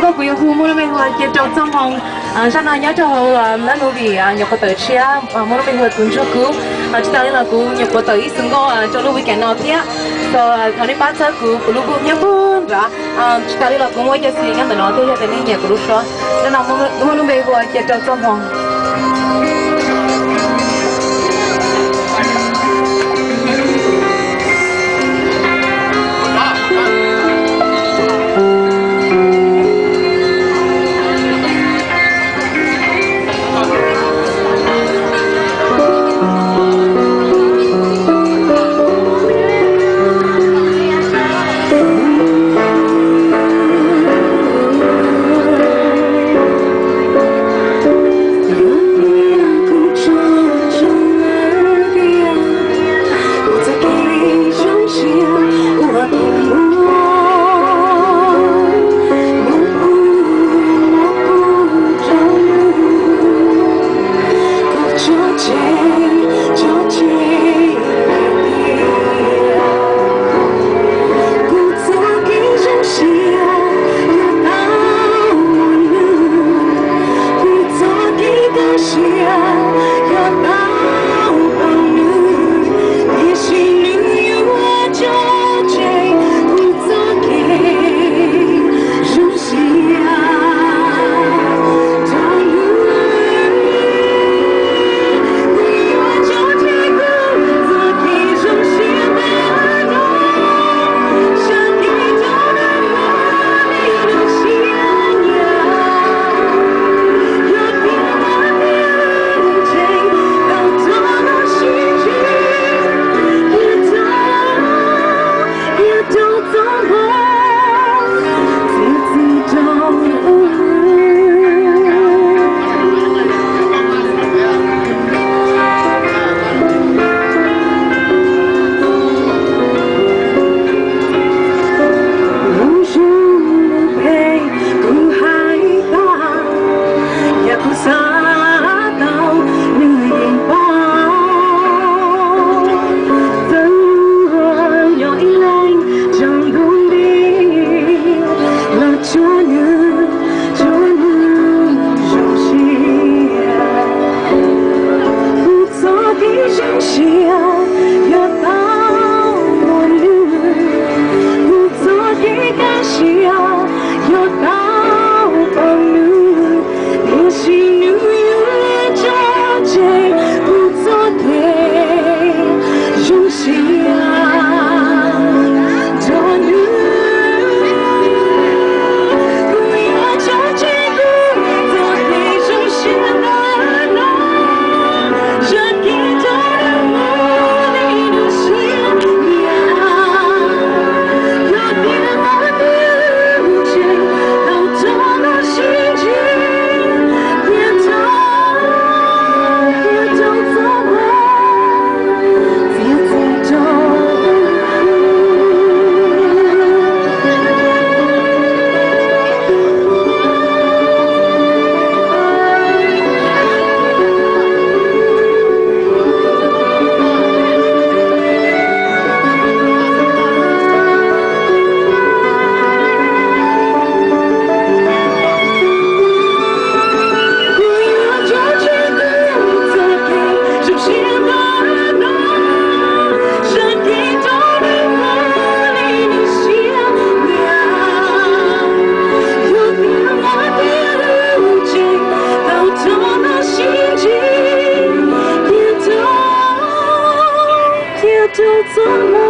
Kuv yuav hu muaj lub npe hu ua Cia Rau Txoj Hmoo. Zaj no nyob rau hauv lub movie nyuam qhuav tawm tshiab muaj lub npe hu ua Tus Ntsuag Kub. Tsis tas li los kuv nyuam qhuav tawm ib xus nkauj rau lub weekend no thiab. So thov nej pab txhawb kuv, kuv lub nkuj nyob puag nrad. Tsis tas li los kuv muaj ib co xim nyob ntawm no thiab, yog tias nej nyiam kuv lub suab. Zaj no muaj lub npe hu ua Cia Rau Txoj Hmoo. Kuv hais tau, yog kuv xav tau nws yeej paub. Txawm nyob ib leeg tsaus ntuj nti los tsuas nws, tsuas nws zoo siab. Kuv txoj kev zoo siab yog tau muaj nws, kuv txoj kev kaj siab yog tau pom nws, tiam sis nws yuav tso tseg kuv txoj kev zoo siab rau nws. Kuv yuav tso tseg kuv txoj kev zoo siab ntawm no, zaj kev rau nws mus li nws siab nyiam. Yog tias muaj nws tseem tau rov los sib ntsib, qhia tau, qhia tau txoj hmoo txiav txim rau. Thiab rau txoj hmoo